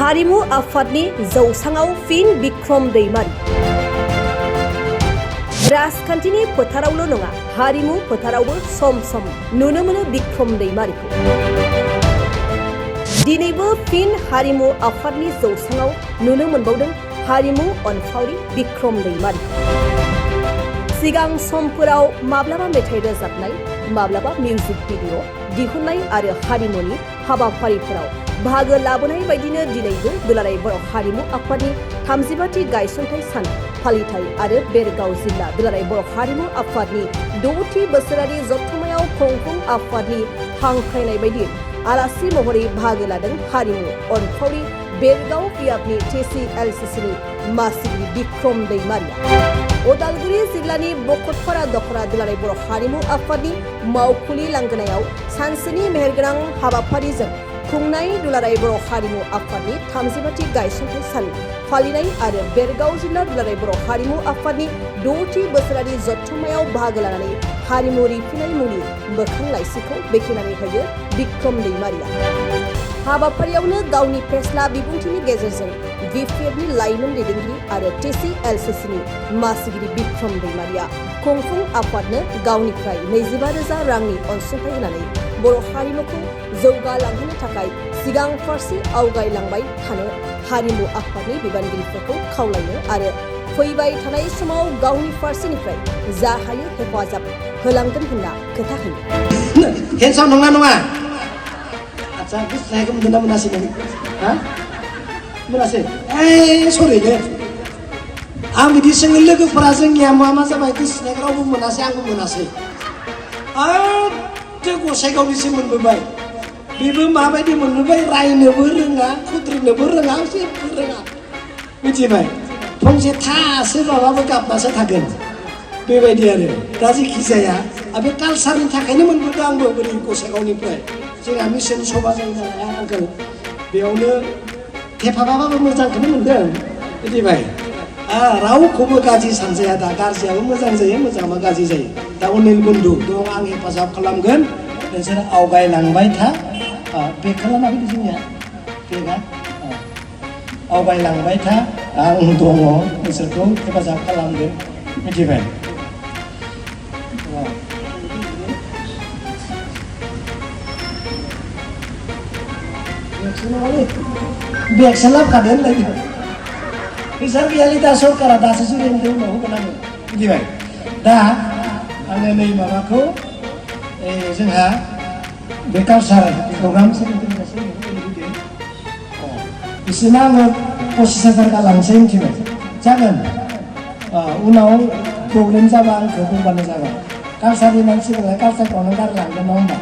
हारिमु आफादनि जौसाङाव फिन बिक्रम दैमारि। राजखान्थिनि फोथारावल' नङा, हारिमु फोथारावबो सम सम नुनो मोनो बिक्रम दैमारिखौ। दिनैबो फिन हारिमु आफादनि जौसाङाव नुनो मोनबावदों हारिमु अनफावरि बिक्रम दैमारिखौ। सिगां समफोराव माब्लाबा मेथाइ रोजाबनाय, माब्लाबा मिउजिक भिडिअ दिहुननाय आरो हारिमुनि हाबाफारिफोराव बाहागो लाबोनाय बायदिनो दिनैबो दुलाराय बर' हारिमु आफादनि 35थि गायसनथाइ सान फालिथाय आरो बेरगाव जिल्ला दुलाराय बर' हारिमु आफादनि 6थि बोसोरारि जथुम्मायाव खुंफुं आफादनि हांख्रायनाय बायदि आलासि महरै बाहागो लादों हारिमु अनफावरि बेरगाव बियाबनि TCLCCनि मासिगिरि बिक्रम दैमारिया। उदालगुरि जिल्लानि बकटपारा दखरा दुलाराय बर' हारिमु आफादनि मावखुलि लांगोनायाव सानसेनि मेहेरगोनां हाबाफारिजों खुंनाय दुलाराय बर' हारिमु आफादनि 35थि गायसनथाइ सान फालिनाय आरो बेरगाव जिल्ला दुलाराय बर' हारिमु आफादनि 6थि बोसोरारि जथुम्मायाव बाहागो लानानै हारिमु रिफिनाय मुंनि मोखां लाइसिखौ बेखेवनानै होयो बिक्रम दैमारिया। हाबाफारियावनो गावनि फेस्ला बिबुंथिनि गेजेरजों बिपिएफनि लाइमोन दैदेनगिरि आरो TCLCCनि मासिगिरि बिक्रम दैमारिया खुंफुं आफादनो गावनिफ्राय 25,000 रांनि अनसुंथाइ होनानै बर' हारिमुखौ जौगालांहोनो थाखाय सिगां फारसे आवगायलांबाय थानो हारिमु आफादनि बिबानगिरिफोरखौ खावलायनो आरो फैबाय थानाय समाव गावनि फारसेनिफ्राय जा हायो हेफाजाब होलांगोन होनना खोथा होयो। हेन्डसाम नङा नङा? आच्छा गोसोनायखौ मोनदोंना मोनासै नों? हा? मोनासै? सरिलै। आं बिदि सोङो लोगोफोरा जोंनिया मा जाबाय गोसोनायखौ रावबो मोनासै, आंबो मोनासै। गसाइगावनिसो मोनबोबाय। बेबो माबायदि मोनबोबाय? रायनोबो रोङा, खुद्रिनोबो रोङा, जेबो रोङा। मिथिबाय? फंसे थासो माबाबो गाबनासो थागोन। बेबायदि आरो दा जेखि जाया बे कालसारनि थाखायनो मोनबोदों आंबो बोरै गसाइगावनिफ्राय। जोंहा मिसन सभा जायो नालाय आंखौ बेयावनो हेफाजाबाबो मोजांखौनो मोनदों। मिथिबाय? रावखौबो गाज्रि सानजाया, दा गाज्रियाबो मोजां जायो, मोजाङाबो गाज्रि जायो। दा अनिल बन्धु दं, आं हेफाजाब खालामगोन, नोंसोर आवगायलांबाय था। बेग खालामना फैदो जोंनिया बेगा आवगायलांबाय था, आं दङ, नोंसोरखौ हेफाजाब खालामगोन। मिथिबाय? बेगसो लाबोखादों होनलाय फैसा गैयालै दा सरकारा दासो जुरिदों, उनाव होगोन आङो। मिथिबाय? दा आङो नै माबाखौ जोंहा बे कालसार प्रग्राम बिसोरनो आङो 25,000 गालांसै। मिथिबाय? जागोन, उनाव प्रब्लेम जाबा आंखौ बुंबानो जागोन। कालसारनि मानसिफोरा कालसारखौनो गारलांगोन, नङा होमबा?